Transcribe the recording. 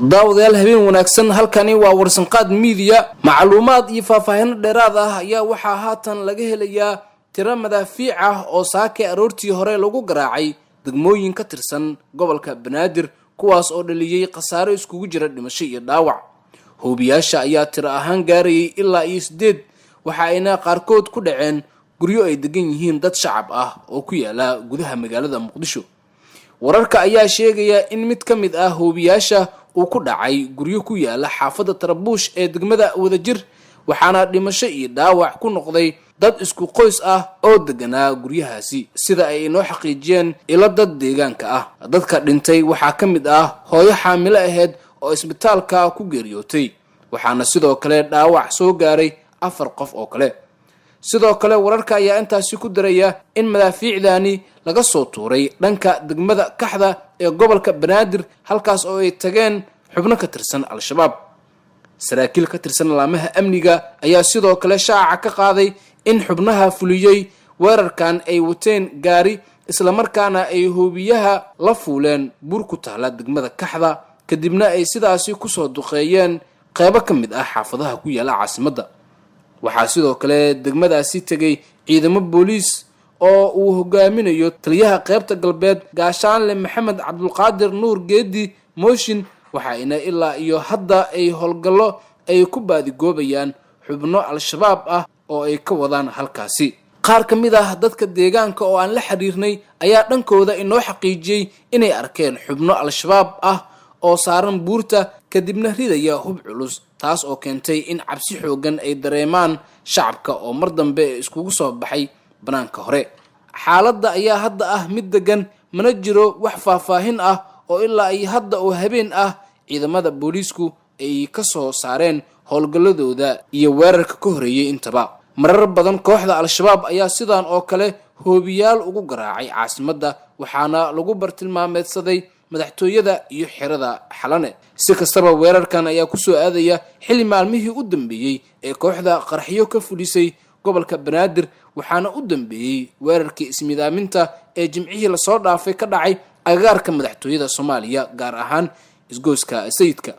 Daawadayaal, habeen wanaagsan. Halkani waa Warsanqaad Media. Macluumaad iyo faahfaahino dheeraad ah ayaa waxaa haatan laga helayaa tiro madaafiic ah oo saakay aroortii hore lagu garaacay degmooyin ka tirsan gobolka Banaadir, kuwaas oo dhaliyey khasaaro iskugu jira dhimasho iyo dhaawac. Hoobiyaasha ayaa tiro ahaan gaarayay ilaa iyo 8, waxa ayna qaarkood ku dhaceen guryo ay degan yihiin dad shacab ah oo ku yaala gudaha magaalada Muqdisho. Wararka ayaa sheegaya in mid ka mid ah hoobiyaasha uu ku dhacay guryo ku yaala xaafadda Tarabuush ee degmada Wadajir, waxaana dhimasho iyo dhaawac ku noqday dad isku qoys ah oo deganaa guryahaasi, sida ay inoo xaqiijiyeen ilo dad deegaanka ah. Dadka dhintay waxaa ka mid ah hooyo xaamilo ahayd oo isbitaalka ku geeriyootay, waxaana sidoo kale dhaawac soo gaaray 4 qof oo kale. Sidoo kale wararka ayaa intaasi ku daraya in madaafiicdani laga soo tuuray dhanka degmada Kaxda ee gobolka Banaadir, halkaas oo ay tageen xubno ka tirsan Al-Shabaab. Saraakiil ka tirsan laamaha amniga ayaa sidoo kale shaaca ka qaaday in xubnaha fuliyey weerarkan ay wateen gaari, islamarkaana ay hoobiyaha la fuuleen buur ku taala degmada Kaxda, kadibna ay sidaasi kusoo duqeeyeen qeybo ka mid ah xaafadaha ku yaala caasimadda. Waxaa sidoo kale degmadaasi tegay ciidamo booliis oo uu hogaaminayo taliyaha qeybta galbeed, Gaashaanle Maxamed Cabdulqaadir Nuur Geedi Mooshin, waxaayna ilaa iyo hadda ay howlgallo ay ku baadigoobayaan xubno Al-Shabaab ah oo ay ka wadaan halkaasi. Qaar ka mid ah dadka deegaanka oo aan la xiriirnay ayaa dhankooda inoo xaqiijiyey inay arkeen xubno Al-Shabaab ah oo saaran buurta, kadibna ridaya hub culus, taas oo keentay in cabsi xoogan ay dareemaan shacabka oo mar dambe iskugu soo baxay banaanka hore. Xaaladda ayaa hadda ah mid degan, mana jiro wax faahfaahin ah oo ilaa iyo hadda oo habeen ah ciidamada booliisku ay ka soo saareen howlgalladooda iyo weerarka ka horeeyey intaba. Marar badan kooxda Al-Shabaab ayaa sidan oo kale hoobiyaal ugu garaacay caasimadda, waxaana lagu bartilmaameedsaday madaxtooyada iyo xerada Xalane. Si kastaba, weerarkan ayaa kusoo aadaya xilli maalmihii u dambeeyey ee kooxda qaraxyo ka fulisay gobolka Banaadir, waxaana u dambeeyey weerarkii ismidaaminta ee Jimcihii lasoo dhaafay ka dhacay agagaarka madaxtooyada Soomaaliya, gaar ahaan isgoyska Sayidka.